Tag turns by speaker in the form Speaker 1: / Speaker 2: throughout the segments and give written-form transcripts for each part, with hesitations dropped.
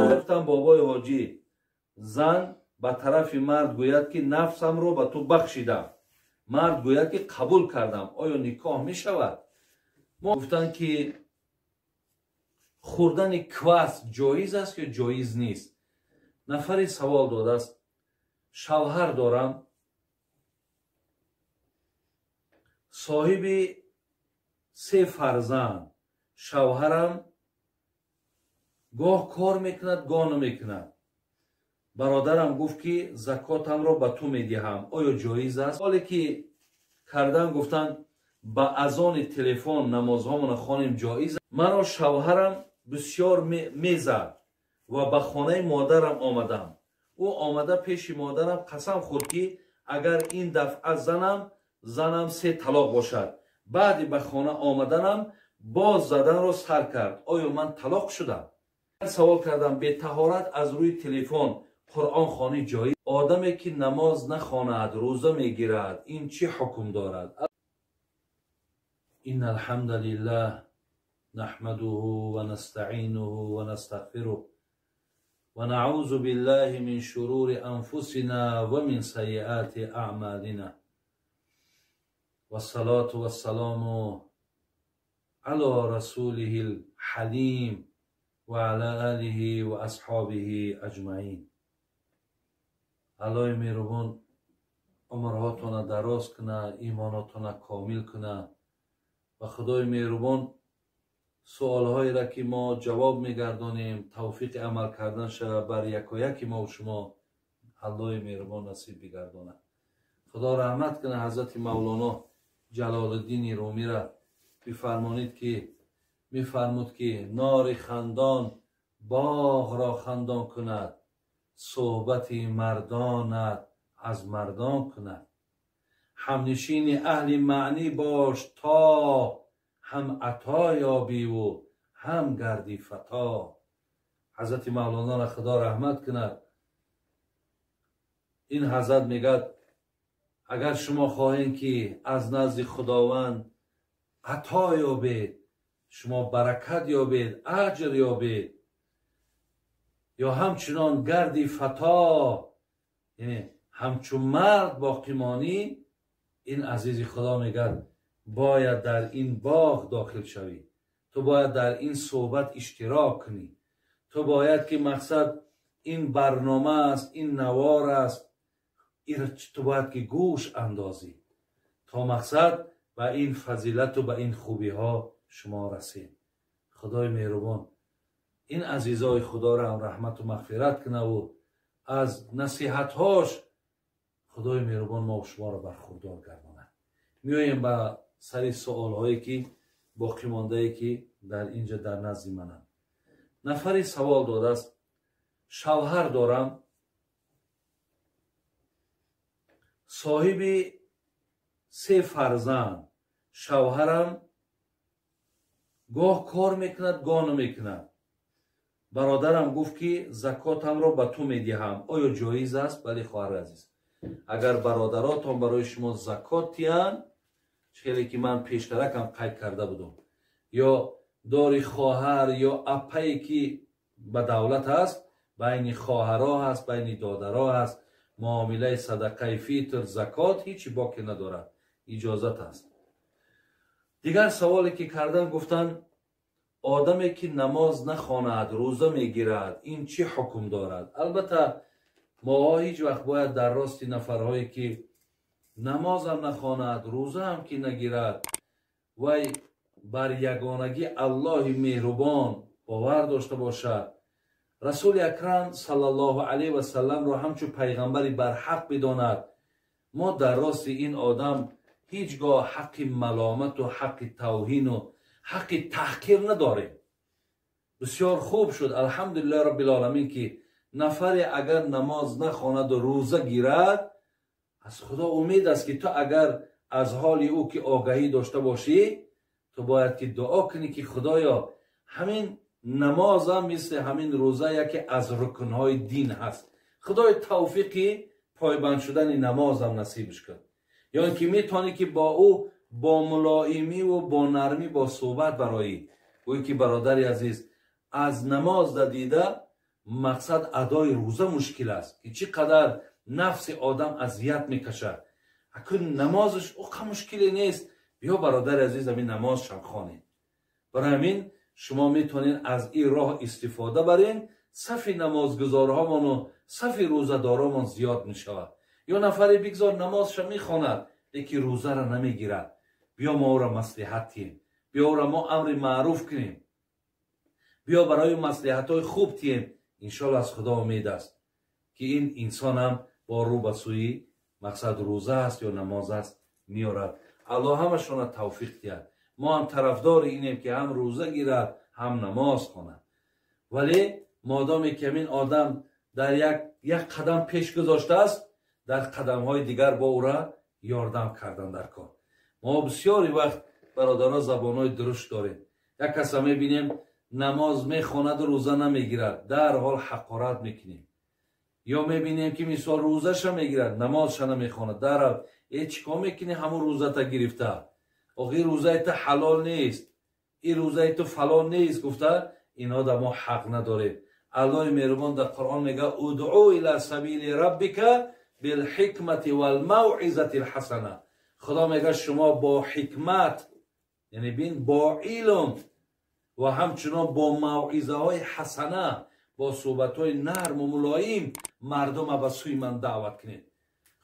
Speaker 1: Гуфтам бобои ҳоҷӣ, зан ба тарафи мард гӯяд, ки нафсамро ба ту бахшидам. Мард гӯяд, ки қабул кардам. Оё никоҳ мешавад? Мо гуфтанд, ки хӯрдани квас ҷоиз аст ё ҷоиз нест? Нафаре савол додааст: шавҳар дорам, соҳиби се фарзанд, шавҳарам гоҳ кор мекунад, гоҳ намекунад. Бародарам гуфт, ки закотамро ба ту медиҳам. Оё ҷоиз аст? Ҳоле ки кардан гуфтанд, ба азони телефон намозҳомона хонем ҷоиз. Маро шавҳарам бисёр мезад ва ба хонаи модарам омадам. Ӯ омада пеши модарам қасам хӯрд, ки агар ин дафъа занам се талоқ бошад. Баъди ба хона омаданам боз заданро сар кард. Оё ман талоқ шудам? Савол кардам: бетаҳорат аз рӯи телефон Қуръон хонӣ ҷоиз? Одаме ки намоз нахонад, рӯза мегирад, ин чӣ ҳукм дорад? Инна алҳамда лиллаҳ наҳмадуҳу ва настаъинуҳу ва настағфируҳ ва наъузу биллаҳи мин шурури анфусина ва мин сайиати аъмалина. Вассалоту вассаламу ала расулиҳил ҳалим ва ала алиҳи ва асҳобиҳи аҷмаин. Аллоҳи меҳрубон умрҳотона дароз куна, имонотона комил куна ва Худои меҳрубон суолҳоеро ки мо ҷавоб мегардонем, тавфиқи амал кардан шава бар якояки мо шумо Аллоҳи меҳрубон насиб бигардонад. Худо раҳмат куна ҳазрати Мавлоно Ҷалолиддини Румира бифармонид ки мефармуд, ки нори хандон боғро хандон кунад, суҳбати мардонат аз мардон кунад. Ҳамнишини аҳли маънӣ бош, то ҳам ато ёбиву ҳам гарди фато. Ҳазрати Мавлоноро Худо раҳмат кунад. Ин ҳазрат мегӯяд: агар шумо хоҳед, ки аз назди Худованд ато ёбед, шумо баракат ёбед, аҷр ёбед, ё ҳамчунон гарди фато, яъне ҳамчун мард боқӣ монӣ, ин азизи Худо мегӯяд, бояд дар ин боғ дохил шавӣ, ту бояд дар ин суҳбат иштирок кунӣ, ту бояд ки мақсад ин барнома аст, ин навор аст, ту бояд ки гӯш андозӣ, то мақсад ба ин фазилату ба ин хубиҳо шумо расед. Худои меҳрубон ин азизои Худоро ҳам раҳмату мағфират кунаву аз насиҳатҳош Худои меҳрубон мо шуморо бархурдор гардонад. Меоем ба сари суолҳое ки боқӣ мондае, ки дар инҷа дар назди мананд. Нафаре савол додааст: шавҳар дорам, соҳиби се фарзанд, шавҳарам гоҳ кор мекунад, гоҳ намекунад. Бародарам гуфт, ки закотамро ба ту медиҳам. Оё ҷоиз аст? Бале, хоҳари азиз, агар бародаротон барои шумо закот диҳанд, хеле ки ман пештаракам қайд карда будам, ё дори хоҳар ё апае ки ба давлат аст, байни хоҳаро ҳаст, байни додаро ҳаст, муомилаи садақаи фитр, закот ҳеҷ боке надорад, иҷозат аст. Дигар саволе ки кардан гуфтанд: одаме ки намоз нахонад, рӯза мегирад, ин чӣ ҳукм дорад? Албатта моҳо ҳеҷ вақт бояд дар рости нафарҳое ки намозам нахонад, рӯзаам ки нагирад, вай бар ягонагӣ Аллоҳи меҳрубон бовар дошта бошад. Расули акрам саллаллоҳу алайҳи васалламро ҳамчун пайғамбари барҳақ бидонад. Мо дар рости ин одам ҳеҷ гоҳ ҳаққи маломату ҳаққи тавҳину ҳаққи таҳқир надорем. Бисёр хуб шуд, алҳамдулиллаҳи роббил оламин, ки нафаре агар намоз нахонаду рӯза гирад, аз Худо умед аст, ки ту агар аз ҳоли ӯ ки огаҳӣ дошта бошӣ, ту бояд ки дуо кунӣ, ки Худоё, ҳамин намозам мисли ҳамин рӯза яке аз рукнҳои дин ҳаст, Худои тавфиқи пойбанд шудани намозам насибш кун. Ё ин ки метавонӣ ки бо ӯ бо мулоимӣ ва бо нармӣ бо суҳбат бароӣ. Гӯй ки бародари азиз, аз намоз дида мақсад адои рӯза мушкил аст, ки чӣ қадар нафси одам азият мекашад. Акун намозаш оқа мушкиле нест, биё бародари азиз, ҳамин намозшам хонем. Барои ҳамин шумо метавонед аз ин роҳ истифода барен, сафи намозгузорҳомону сафи рӯзадоромон зиёд мешавад. Ё нафаре бигзор намозша мехонад, лекин рӯзаро намегирад. Биё мо ӯро маслиҳат тиҳем, биё ӯро мо амри маъруф кунем, биё барои маслиҳатҳои хуб тиҳем. Иншоалло аз Худо умед аст, ки ин инсонам бо рӯ ба сӯи мақсад рӯза аст ё намоз аст меорад. Аллоҳ ҳамашонро тавфиқ диҳад. Мо ҳам тарафдори инем, ки ҳам рӯза гирад, ҳам намоз хонад. Вале модоме ки ҳамин одам дар як қадам пеш гузоштааст, дар қадамҳои дигар бо ӯра ёрдам кардан дар кор. Мо бисёри вақт бародаро забонҳои дурушт дорем. Як каса мебинем намоз мехонаду рӯза намегирад, дарҳол ҳақорат мекунем. Ё мебинем ки мисол рӯзаша мегирад, намозша намехонад, дарҳол э чӣ кор мекунӣ ҳамун рӯзата гирифта, охи рӯзаи ту ҳалол нест, ин рӯзаи ту фалон нест гуфта, инҳо дар мо ҳақ надорем. Аллоҳи меҳрубон дар Қуръон мегӯяд: удъу ила сабили раббика билҳикмати валмавъизати лҳасана. Худо мегӯяд шумо бо ҳикмат, яъне бин бо илм ва ҳамчунон бо мавъизаҳои ҳасана, бо суҳбатҳои нарму мулоим мардума ба сӯи ман даъват кунед.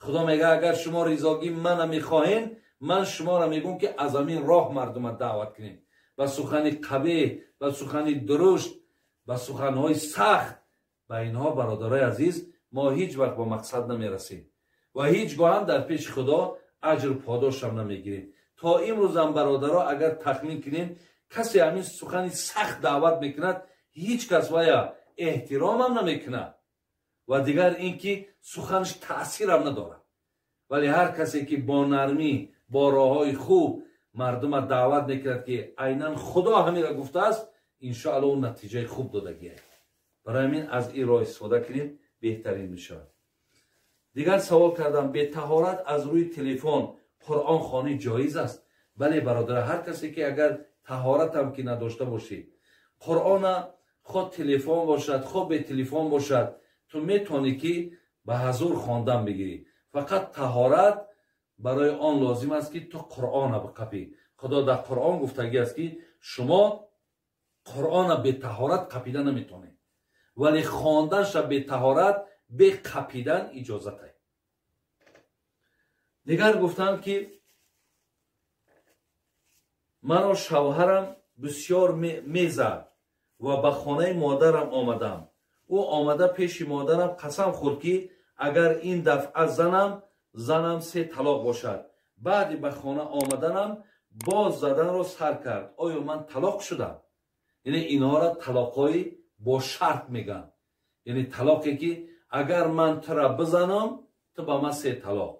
Speaker 1: Худо мегӯяд агар шумо ризогии мана мехоҳед, ман шуморо мегӯм ки аз ҳамин роҳ мардума даъват кунед. Ба сухани қабеҳ, ба сухани дурушт, ба суханҳои сахт, ба инҳо бародарои азиз мо ҳеҷ вақт ба мақсад намерасем ва ҳеҷ гоҳ ҳам дар пеши Худо аҷру подошам намегирем. То имрӯзам бародаро агар тахмин кунем, касе ҳамин сухани сахт даъват мекунад, ҳеҷ кас вая эҳтиромам намекунад ва дигар ин ки суханаш таъсирам надорад. Вале ҳар касе ки бо нармӣ, бо роҳҳои хуб мардума даъват мекунад, ки айнан Худо ҳаминро гуфтааст, иншоалло ӯ натиҷаи хуб додагиад. Барои ҳамин аз ин роҳ истифода кунем, беҳтарин мешавад. Дигар савол кардам: бетаҳорат аз рӯи телефон Қуръон хонӣ ҷоиз аст? Бале бародар, ҳар касе ки агар таҳоратам ки надошта бошӣ, Қуръона хо телефон бошад, хо бетелефон бошад, ту метавонӣ ки ба ҳазур хондан бигирӣ. Фақат таҳорат барои он лозим аст, ки ту Қуръона биқапӣ. Худо дар Қуръон гуфтагӣ аст, ки шумо Қуръона бетаҳорат қапида наметавонед, вале хонданша бетаҳорат бе қапидан иҷозат аст. Дигар гуфтанд ки маро шавҳарам бисёр мезад ва ба хонаи модарам омадам. Ӯ омада пеши модарам қасам хӯрд, ки агар ин дафъа занам 3 талоқ бошад. Баъди ба хона омаданам боз заданро сар кард. Оё ман талоқ шудам? Яъне инҳоро талоқҳои бо шарт мегӯянд. Яъне талоқе ки агар ман тура бизанам, ту ба ман 3 талоқ.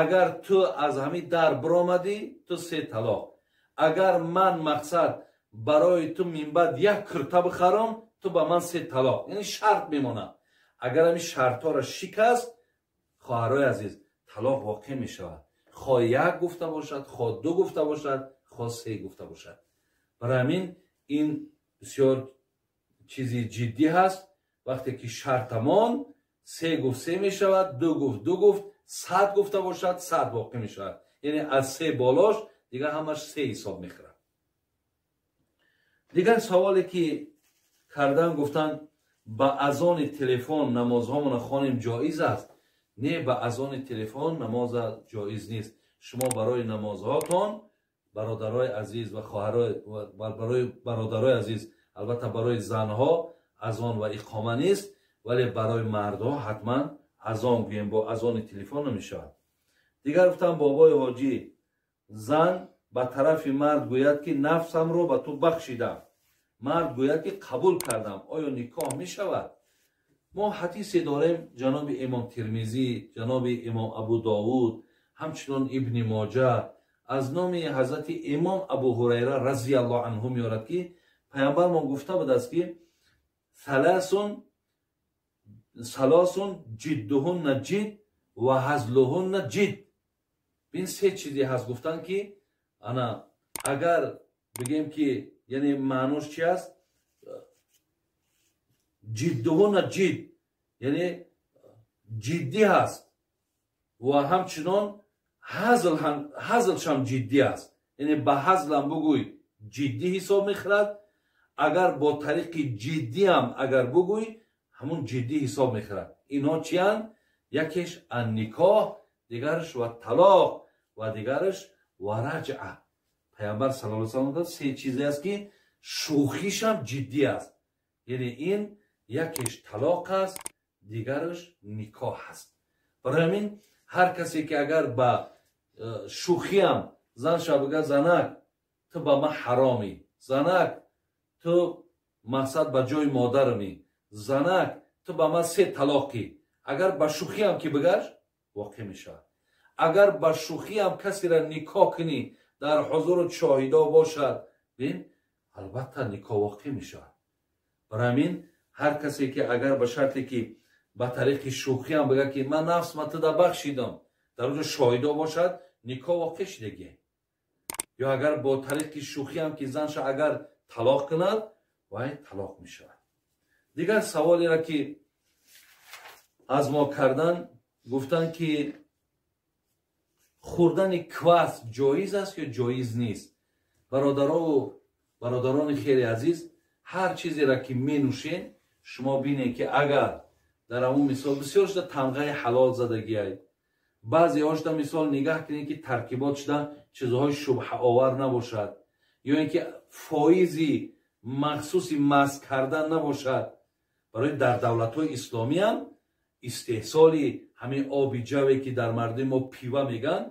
Speaker 1: Агар ту аз ҳамин дар биромадӣ, ту 3 талоқ. Агар ман мақсад барои ту минбаъд як курта бихарам, ту ба ман 3 талоқ. Яъне шарт мемонад. Агар ҳамин шартҳоро шикаст, хоҳарои азиз, талоқ воқеъ мешавад. Хо 1 гуфта бошад, хо 2 гуфта бошад, хо 3 гуфта бошад. Барои ҳамин ин бисёр чизи ҷиддӣ ҳаст. Вақте ки шартамон 3 гуфт 3 мешавад, 2 гуфт 2 гуфт, 100 гуфта бошад 100 воқеъ мешавад. Яъне аз 3 болош дигар ҳамаш 3 ҳисоб мехӯрад. Дигар саволе ки кардан, гуфтанд ба азони телефон намозҳомонро хонем ҷоиз аст? Не, ба азони телефон намоз ҷоиз нест. Шумо барои намозҳотон бародарои азиз ва хоҳарои барои бародарои азиз, албатта барои занҳо азон ва иқома нест, вале барои мардҳо ҳатман азон гӯем, бо азони телефон намешавад. Дигар гуфтам бобои ҳоҷӣ, зан ба тарафи мард гӯяд ки нафсамро ба ту бахшидам, мард гӯяд ки қабул кардам, оё никоҳ мешавад? Мо ҳадисе дорем, ҷаноби имом Тирмизӣ, ҷаноби имом Абу Довуд, ҳамчунон Ибни Моҷа аз номи ҳазрати имом Абу Ҳурайра разияллоҳу анҳу меорад, ки паямбармон гуфта будааст ки салосун ҷиддуҳунна ҷид ва ҳазлуҳунна ҷид. Бин се чизе ҳаст, гуфтанд ки ана агар Бигем ки, яъне маънош чи аст? Ҷиддуҳуна ҷид, яъне ҷиддӣ ҳаст ва ҳамчунон ҳазлшам ҷиддӣ аст. Яъне ба ҳазлам бугӯй, ҷиддӣ ҳисоб мехӯрад. Агар бо тариқи ҷиддиам агар бугӯй, ҳамун ҷиддӣ ҳисоб мехӯрад. Инҳо чиянд? Якеш анникоҳ, дигараш ва талоқ ва дигараш ва раҷа. Паямбар саллаллоҳу алайҳи васаллам се чизе аст, ки шӯхишам ҷиддӣ аст. Яъне ин якеш талоқ аст, дигараш никоҳ аст. Барои ҳамин ҳар касе ки агар ба шӯхиам занша бигӯяд: «Занак, ту ба ман ҳаромӣ, занак, ту мақсад ба ҷои модарамӣ, занак, ту ба ман се талоқӣ», агар ба шӯхиам ки бигаш, воқеъ мешавад. Агар ба шӯхиам касеро никоҳ кунӣ, дар ҳузуру шоҳидо бошад, бин, албатта никоҳ воқеъ мешавад. Барои ҳамин ҳар касе ки агар ба шарте ки ба тариқи шӯхиам бигӯяд, ки ман нафс ма туда бахшидам, дар онҷо шоҳидо бошад, никоҳ воқеъ шудагӣ. Ё агар бо тариқи шӯхиам ки занша агар талоқ кунад, вай талоқ мешавад. Дигар саволеро ки аз мо кардан, гуфтанд ки хӯрдани квас ҷоиз аст ё ҷоиз нест? Бародарову бародарони хеле азиз, ҳар чизеро ки менӯшед, шумо бинед, ки агар дар ҳамун мисол бисёр шуда тамғаи ҳалол задагиай, баъзеҳо шуда мисол нигаҳ кунед, ки таркибот шуда чизҳои шубҳаовар набошад ё ин ки фоизи махсуси маст кардан набошад. Барои дар давлатҳои исломиам истеҳсоли ҳамин оби ҷаве, ки дар мардуми мо пива мегӯянд,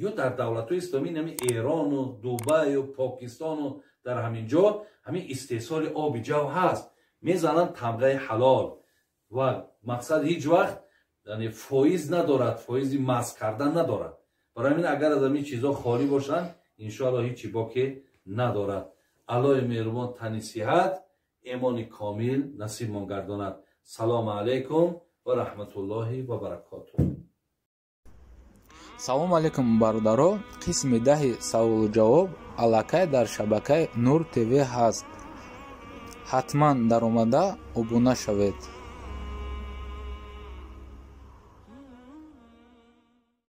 Speaker 1: ё дар давлатҳои исломӣ, ҳамин Эрону Дубаю Покистону дар ҳамин ҷо ҳамин истеҳсоли оби ҷав ҳаст, мезананд тамғаи ҳалол ва мақсад ҳеҷ вақт фоиз надорад, фоизи маст кардан надорад. Барои ҳамин агар аз ҳамин чизҳо холӣ бошанд, иншоалло ҳеҷ боке надорад. Аллоҳи меҳрубон тани сиҳат, имони комил насибмон гардонад. Салому алайкум ва раҳматуллоҳи ва баракотуҳ.
Speaker 2: Салому алайкум, бародаро! Қисми 10-и саволу ҷавоб аллакай дар шабакаи Нур ТВ ҳаст. Ҳатман даромада обуна шавед.